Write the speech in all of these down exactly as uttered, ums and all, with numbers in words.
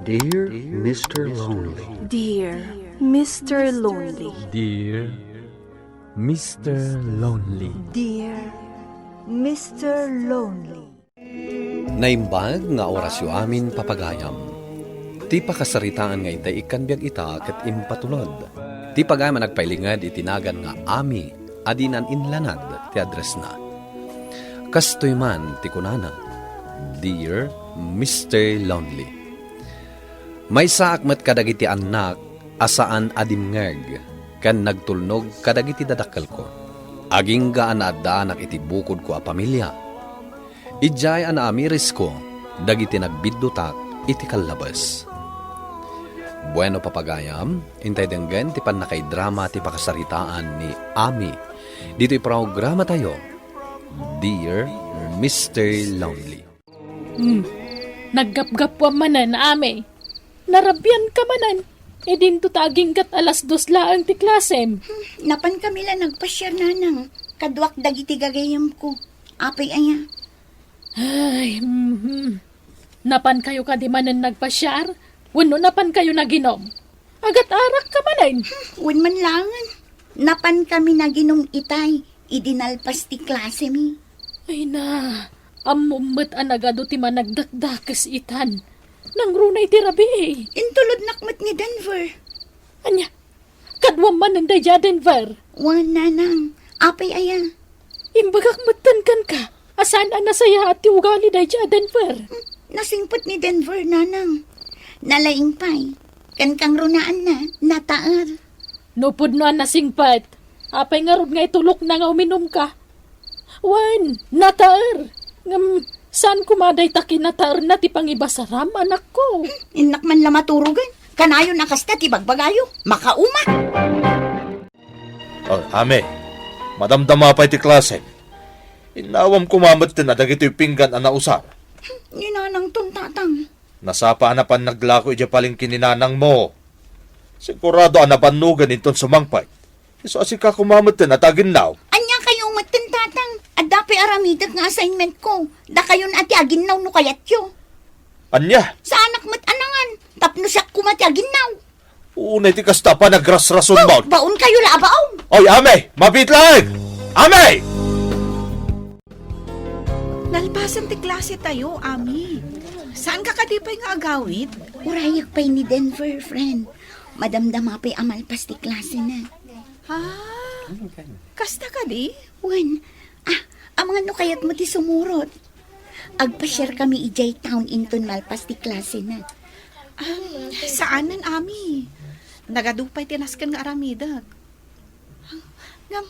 Dear Mister Lonely. Dear Mister Lonely. Dear Mister Lonely. Dear Mister Lonely. Naimbag nga orasyo amin, papagayam. Ti pakasaritaan nga itay ikkan biag ita ket impatulod. Ti pagayam a nagpailinged iti nagan nga Ami a dinan inlanad ti addressna. Kastoy man ti kunana, Dear Mister Lonely. Maysaak met kadagiti annak a saan a dimngeg ken nagtulnog kadagiti dadakkelko. Agingga a naaddaanak iti bukodko a pamilia. Idiay a naamirisko dagiti nagbiddutak iti kallabes. Bueno, papagayam, intay denggen ti pannakaidrama ti pakasaritaan ni Ami ditoy programatayo, Dear Mister Lonely. Hmm. Naggapgapuam manen, Ami. Narabian ka manen. Idinto ta aginggat alas dos laeng ti klasem. Hmm, napan kami la nagpasiar, nanang. Kaduak dagiti gagayemko. Apay aya? Ay, mhm. Napan kayo kadi manen nagpasiar? Wenno napan kayo naginom? Agat-arak ka manen? Hmm, wen man laengen. Napan kami naginom itay, idi nalpas ti klasemi. Ay na, ammom met a nagadu ti managdakdakes itan. Nangruna iti rabii. Intulodnak met ni Denver. Ania, kaduam manen daydiay a Denver? Wen, nanang. Apay aya? Imbagak metten kenka a saan a nasayaat ti ugali daydiay a Denver. Hmm, nasingpet ni Denver, nanang. Nalaing pay. Ken kangrunaanna, nataer. No pudno a nasingpet, apay ngarud nga itulokna nga uminumka? Wen, nataer. Ngem, saan koma dayta kinataerna ti pangibasaram, anakko? Innak man la maturogen. Kanayon a kasta ti bagbagayo. Makauma! Oh, Ami, madamdama pay ti klasem. Innawam koma metten a dagitoy pinggan a nausar. Ni nanangton, tatang. Nasapa a napan naglako idiay palengke ni nanangmo. Sigurado a nabannogen inton sumangpet. Isu a sika koma metten a ti aginnaw. Ania kayo metten, tatang? Adda pay aramidek nga assignmentko. Dakayon a ti aginnaw no kayatyo. Ania? Saanak met a nangan. Tapno siak koma ti aginnaw. Unay ti kasta a panagrasrason. Oh, baon kayo la a baon. Oy, Ami! Mabiit laeng! Ami! Nalpasen ti klase tayo, Ami. Saan ka kadi pay nga agawid? Urayek pay ni Denver, friend. Madamdama pay a malpas ti klasena. Ah, kasta kadi? Wen, ah, amangan no kayatmo ti sumurot. Agpasiar kami idiay town inton malpas ti klasena. Ah, saanen, Ami. Nagadu pay ti nasken nga aramidek. Ngem,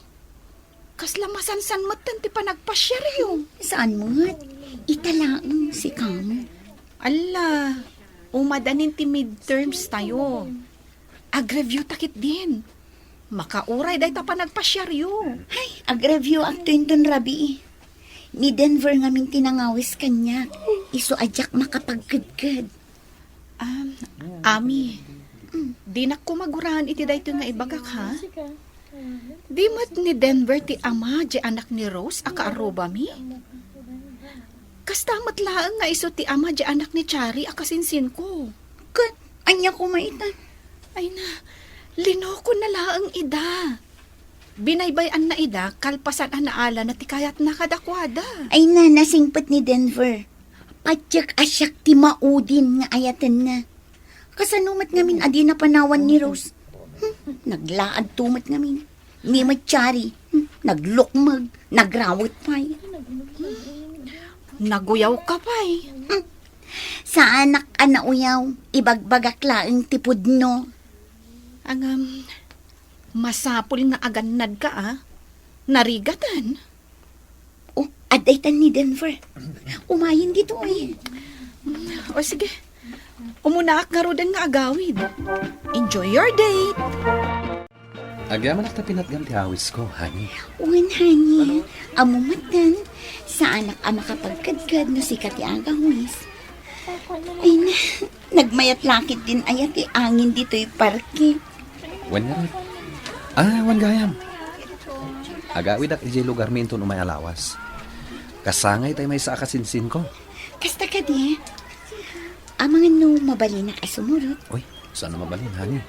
kasla masansan metten ti panagpasiaryo. Saan met? Ita laeng, sika met. Alla, umadanin ti midterms tayo. Agreview ta ketdin. Makauray dayta panagpasiaryo. Hay, agreview akto inton rabii. Ni Denver ngamin ti nangawis kaniak. Isu a diak makapagkedked. Um, Ami, dinak koma guraen iti daytoy nga ibagak, ha? Di met ni Denver ti ama diay anak ni Rose a kaarrubami? Kasta met laeng nga isu ti ama diay anak ni Chari a kasinsinko. Ket ania koma ita? Ay na, linokonna laeng ida. Binaybay-anna ida kalpasan a naalana ti kayatna kadakuada. Ay na, nasingpet ni Denver. Patiek a siak ti maudin nga ayatenna. Kasano met ngamin a dina panawan ni Rose? Hmm, naglaagto met ngamin. Ni met Chari, hmm, naglukmeg, nagrawet pay. Naguyaw ka pay. Hmm. Saanak a nauyaw, ibagbagak laeng ti pudno. Ngem, masapul nga agannad ka, a. Narigaten. Oh, adda itan ni Denver. Umayen ditoy. O sige, umunaak ngaruden nga agawid. Enjoy your date! Agyamanak ta pinatgam ti awisko, honey. Wen, honey. Ammo metten, saanak a makapagkedked no sika ti agawis. Ay na, nagmayat la ketdin aya ti angin ditoy parke. Wen ngarud. Ah, wen gayam. Agawidak idiay lugarmi inton umay a lawas. Kasangay tay maysa a kasinsinko. Kasta kadi? Amangan no mabalinak a sumurot? Uy, saan a mabalin, honey?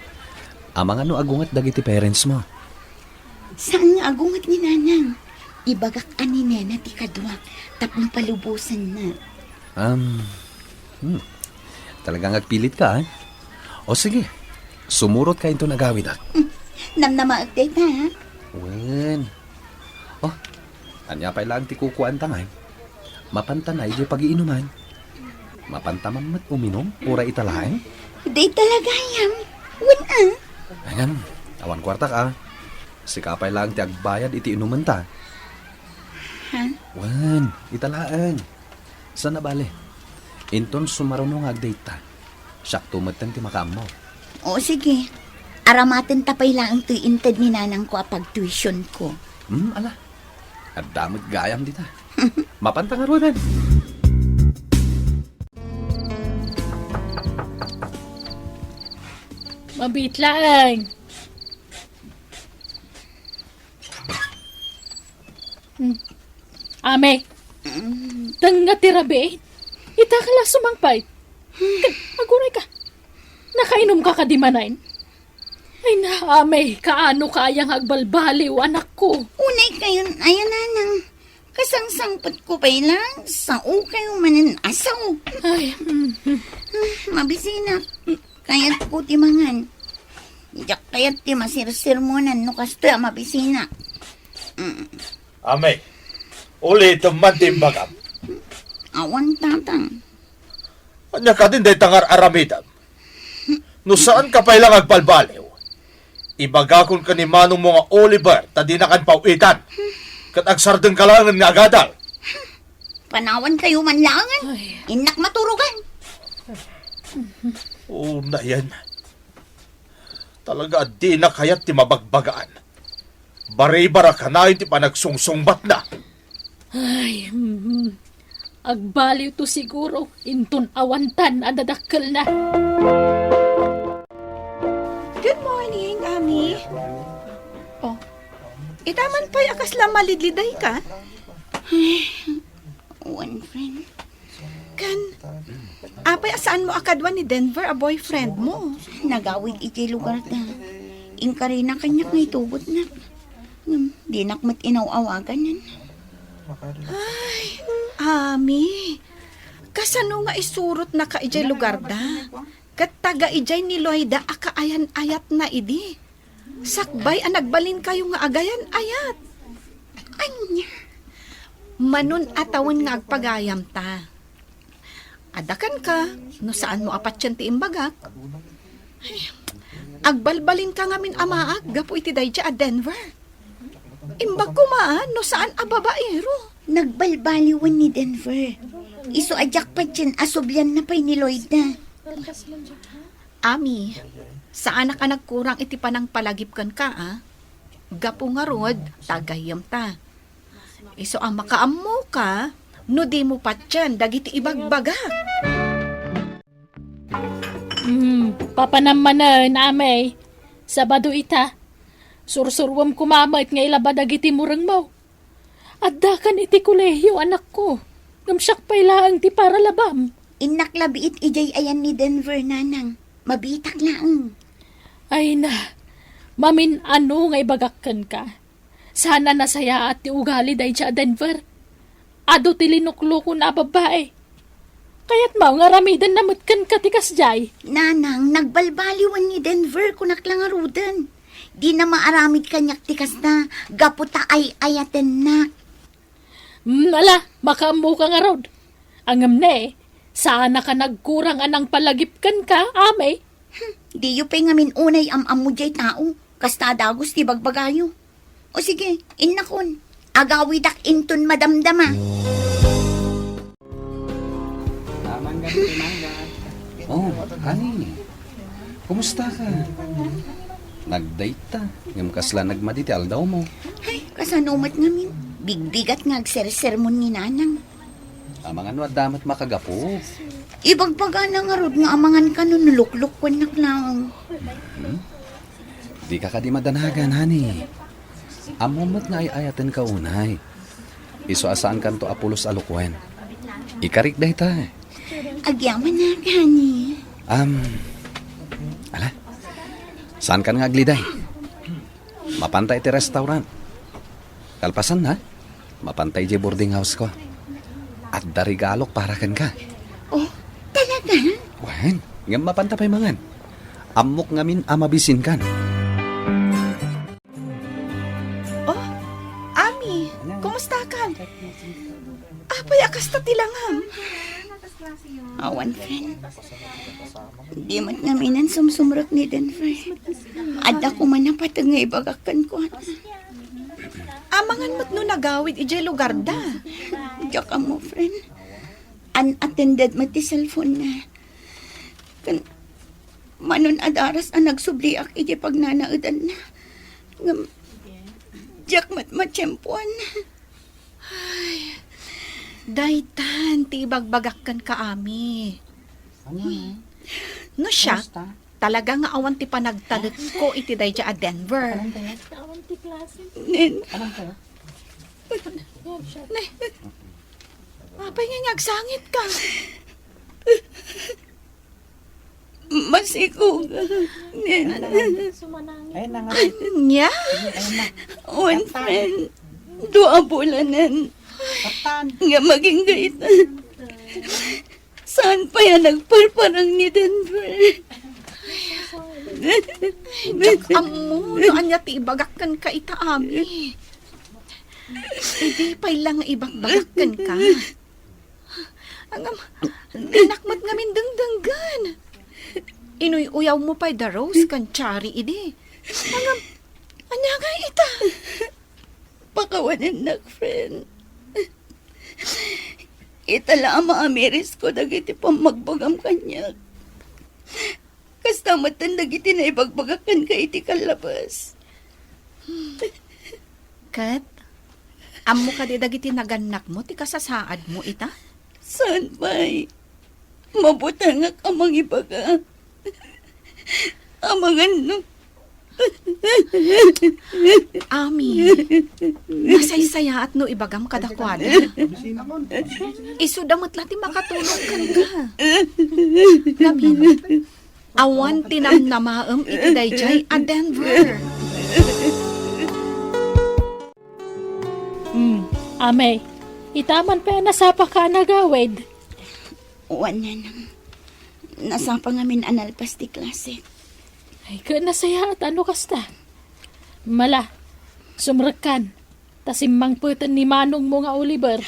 Amangan no agunget dagiti parents mo? Saan nga agunget ni Nanang? Ibagak a ni Nena ti kaduak tapno palubosanna. Um, hmm. Talagang agpilit ka, eh. O sige, sumurot ka inton agawidak. Hmm. Namnamaek dayta, ha? Wen. Oh, ania pay laeng ti kukuanta ngay? Mapanta na idiay pagiinuman. Mapanta man met uminum, uray ita laeng? Dayta la gayam. Wen a. Ayan, awan kuartak a. Sika pay laeng ti agbayad iti inumenta. Ha? Wen, ita laeng. Saan a bale? Inton sumaruno nga agdayta, siakto metten ti makaammo. O, sige. Aramatenta pay laeng toy inted ni nanangko a pagtuitionko. Hmm, ala. Adda met gayam dita. Mapanta ngaruden. Mabiit laeng. Hmm. Ame, tengnga ti rabiin. Ita ka la sumangpay. Aguray ka. Nakainum ka kadi manen? Ay na, Ame, kaano ka aya nga agbalbaliw, anakko? Unay kayon, aya nanang. Kasangsangpetko pay lang, sao kayo manen a sao. Ay, mm. Ah, mabisinak. Kayatko ti mangan. Diak kayat ti masirsermonan no kastoy a mabisinak. Mm. Ame, ulitem man ti imbagam. Awan, tatang. Ania kadin dayta nga ar-aramidem? No saan ka pay lang agbalbaliw, ibagakon ken ni manongmo nga Oliver ta dinakan paw-itan. Ket agsardengka laengen nga agadal. Panawan kayo man laengen. Ay. Innak maturugan. O, nayen. Talaga a dina kayat ti mabagbagaan. Baribara kanayon ti panagsungsungbatna. Ay, mhm. Agbaliwto siguro inton awantan a dadakkelna. Good morning, Ami. Oh, ita man pay a kasla malidliday ka? One friend. Kan, apay a saanmo a kadua ni Denver a boyfriend mo? Nagawid iti lugar ta. Inkarina kaniak nga itugotnak. Ngem, dinak met inaw-awaganan. Ay, Ami. Kasano nga isurotnaka idiay lugar da? Ket taga idiay ni Loida a kaayan-ayatna idi. Sakbay a nagbalinkayo nga agayan-ayat. Ania? Manon a tawen nga agpagayamta. Adda kenka, no saanmo a patien ti imbagak. Ay, agbalbalinka ngamin a maag gapu iti daydiay a Denver. Imbag koma, no saan a babaero. Nagbalbaliwen ni Denver. Isu a diak patien a sublianna pay ni Loida. Ami, saanak a nagkurang iti panangpalagip kenka, a? Gapu ngarud, ta gayyemta. Isu a makaammoka no dimo patien dagiti ibagbagak. Hmm, papanam manen, Amay. Sabado ita. Sursuruem koma met nga ilaba dagiti murengmo. Addakan iti kolehio, anakko. Ngem siak pay laeng ti paralabam. Innak la biit idiay ayan ni Denver, nanang. Mabiitak laeng. Ay na, mamin-ano nga ibagak kenka. Saan a nasayaat ti ugali daydiay a Denver. Adu ti linuklukon a babbai. Kayatmo nga aramidenna met kenka ti kasdiay? Nanang, nagbalbaliwen ni Denver, kunak la ngaruden. Dina maaramid kaniak ti kasta, gapu ta ay-ayatennak. Hmm, ala, makaammoka ngarud. Ngem ne, saanak a nagkurang a nangpalagip kenka, Amay. Hmm, diyo pay ngamin unay am-ammo diay tao, kasta a dagus ti bagbagayo. O sige, innakon. Agawidak inton madamdama. Mangga, mangga. Oh, honey. Kumusta ka? Nagdayta, ngem kasla nagmadi ti aldawmo. Ay, kasano met ngamin? Bigbigat nga agsersermon ni Nanang. Amangan no adda met makagapu. Ibagbagana ngarud nga amangan kano no luklukkuennak laeng. Hmm? Dika kadi madanagan, honey. Ammom met nga ay-ayatenka unay. Isu a saankanto a pulos a lukuen. Ikarik dayta. Agyamanak, honey. Um, ala, saankan nga agliday? Mapanta iti restaurant. Kalpasanna, mapanta idiay boarding house ko. Adda regalok para kenka. Oh, talaga? Wen, ngem mapanta pay mangan. Ammok ngamin a mabisinkan. Oh, Ami, kumustakan? Apay a kasta ti langam? Awan, friend. Di met ngaminen sumsumrek ni Denver. Adda koma napateg nga ibagak kenkuana. Amangan met no nagawid idiay lugarda. Diak ammo, friend. Unattended met ti cellphone-na. Ken manon a daras a nagsubliak idiay pagnanaedanna. Ngem diak met matiempoan. Ay, daytan ti ibagbagak kenka, Ami. Ano? No siak, talaga nga awan ti panagtalekko iti daydiay a Denver. Nen, ne, apay nga agsangitka? Masikog. Nen. Ay, nangaray. Ania? Ay, na. One friend. Dua bulanen. Katan. Nga maging gaytan. Saan pa yan nagparparang ni Denver? Diak ammo no ania ti ibagak kenka ita, Ami. Idi pay la nga ibagbagak kenka. Ngem, dinak met ngamin dengdenggen. Inuy-uyawmo pay da Rose ken Chari idi. Ngem, ania nga ita? Pakawanennak, friend. Ita la a maamirisko dagiti pammagbagam kaniak. Kasta metten dagiti naibagbagak kenka iti kallabas. Ket, ammo kadi dagiti nagannakmo ti kasasaadmo ita? Saan pay? Mabutengak a mangibaga. Amangan no. Ami, masaysayaat no ibagam kadakuada. Isuda met la ti makatulong kenka. Ngamin, awan ti namnamaem iti daydiay a Denver. Hmm, Amay, ita man pay a nasapaka a nagawid? Wen, Nanang. Nasapa ngamin a nalpas ti klase. Ay, ket nasayaat no kasta. Mala, sumrekkan. Ta simmangpeten ni manongmo nga Oliver.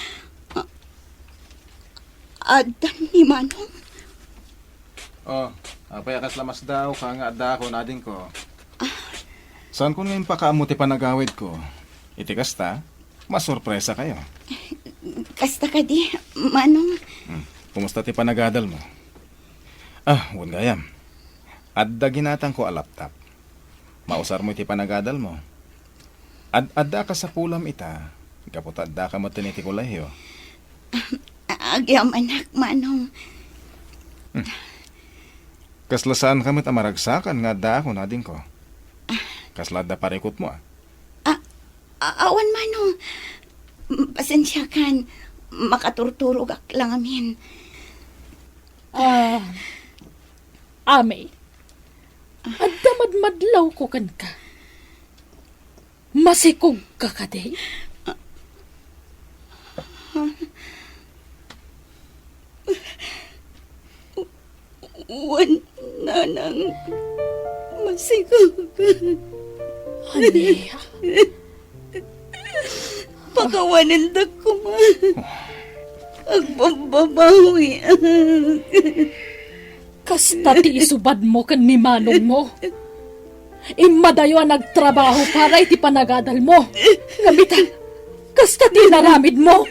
A-, adda ni manong? Oh, apay a kasla masdaawka nga addaakon, adingko? Ah. Saanko nga impakaammo ti panagawidko. Iti kasta, masurpresakayo. Kasta kadi, manong? Hmm, kumusta ti panagadalmo? Ah, wen gayam. Adda ginatangko a laptop. Mausarmo iti panagadalmo. Ad-adda a kasapulam ita, gapu ta addaka metten iti kolehio. Agyamanak, manong. Hmm. Kasla saanka met a maragsakan nga addaakon, adingko? Kasla adda parikutmo, a? A-, a-, awan, manong. Pasensiakan, makaturturogak la ngamin. Ah, Amay, adda madmadlawko kenka. Masikogka kadi? Wen, nanang, masikog. Ania? Pakawanendak koma. Agbabbabawiak. Kasta ti isubadmo ken ni manongmo. Immadayo a nagtrabaho para iti panagadalmo. Ngem ita, kasta ti inaramidmo.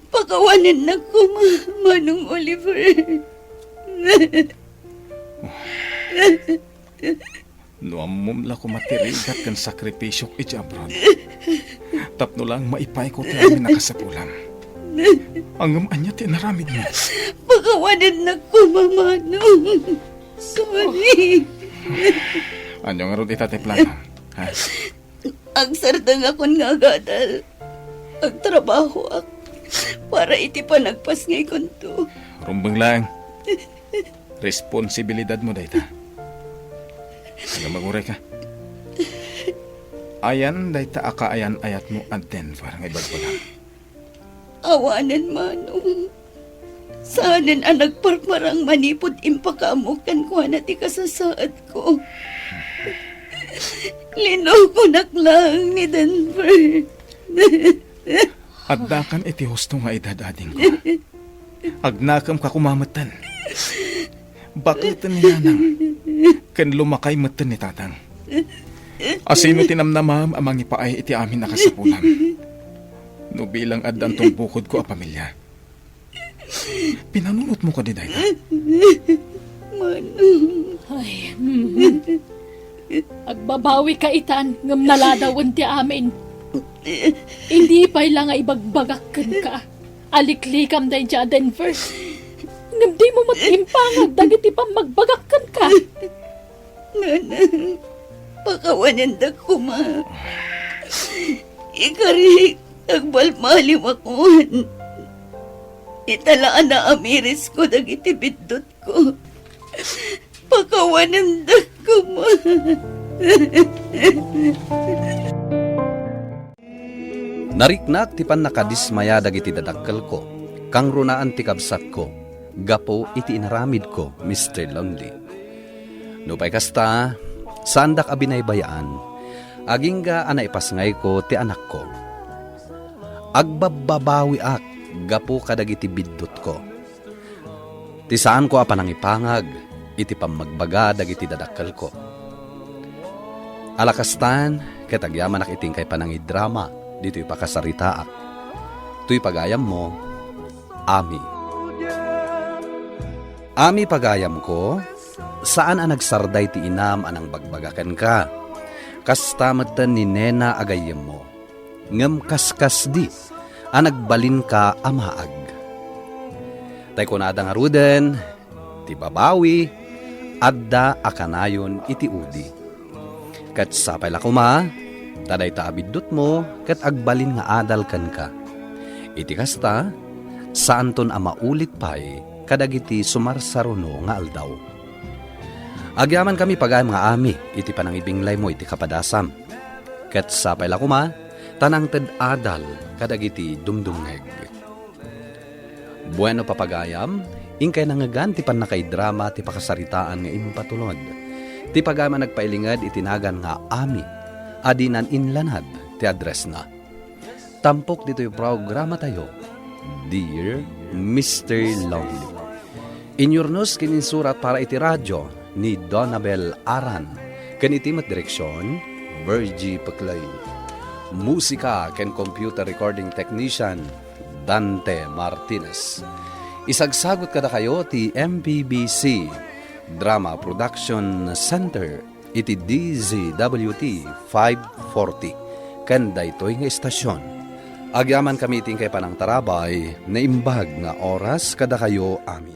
Pakawanennak koma, Manong Oliver. No ammom la koma ti rigat ken sakripisiok iti abroad, tapno laeng maipayko ti amin a kasapulam. Ngem ania ti inaramidmo? Pakawanennak koma, Manong. Sorry. Ania ngarud ita ti planam? Ha? Agsardengakon nga agadal. Agtrabahoak para iti panagpasngaykonto. Rumbeng laeng. Responsibilidadmo dayta. Ngem agurayka. Ayan dayta a kaayan-ayatmo a Denver nga ibagbagam. Awanen, Manong. Saanen a nagparparang manipud impakaammo kenkuana ti kasasaadko. Linukonak laeng ni Denver. Addakan iti husto nga edad, adingko. Agnakemka koma metten. Baketen ni nanang, ken lumakay metten ni tatang. Asino ti namnamaem a mangipaay iti amin a kasapulam? No bilang addanton bukodko a pamilia. Pinanunotmo kadi dayta? Manong. Ay, mm. Agbabawika itan, ngem naladawen ti amin. Idi pay la nga ibagbagak kenka, aliklikam daydiay a Denver. Ngem dimo met impangag dagiti pammagbagak kenka. Nanang, pakawanendak koma. Ikarik, agbalbaliwakon. Ita la a naamirisko dagiti biddutko. Pakawanendak koma. Nariknak ti pannakadismaya dagiti dadakkelko, kangrunaan ti kabsatko, gapu iti inaramidko, Mister Lonely. Nupay kasta, saandak a binaybayaan, agingga a naipasngayko ti anakko. Agbabbabawiak gapu kadagiti biddutko. Ti saanko a panangipangag iti pammagbaga dagiti dadakkelko. Ala kastan, ket agyamanak iti inkay panangidrama ditoy pakasaritaak. Toy pagayammo, Ami. Ami pagayamko, saan a nagsarday ti inam a nangbagbaga kenka. Kasta metten ni nena a gayyemmo. Ngem kaskasdi a nagbalinka a maag. Tay kunada ngaruden, ti babawi, adda a kanayon iti udi. Ket sapay la koma, ta dayta a biddutmo ket agbalin nga adal kenka. Iti kasta, saanton a maulit pay kadagiti sumarsaruno nga aldaw. Agyamankami pagayam nga Ami iti panangibinglaymo iti kapadasam. Ket sapay la koma, ta nangted adal kadagiti dumdumngeg. Bueno, papagayam, inkay nangngegan ti pannakaidrama ti pakasaritaan nga impatulod. Ti pagayam a nagpailinged iti nagan nga Ami, a dinan inlanad ti addressna. Tampok ditoy programatayo, Dear Mister Lonely. Inyurnos ken insurat para iti radio ni Donabel Aran, ken iti met direksion, Virgie Peclay. Musika ken computer recording technician, Dante Martinez. Isagsagut kadakayo ti M P B C Drama Production Center iti D Z W T five forty ken daytoy nga estasion. Agyamankami iti inkay panangtarabay, naimbag nga oras kadakayo amin.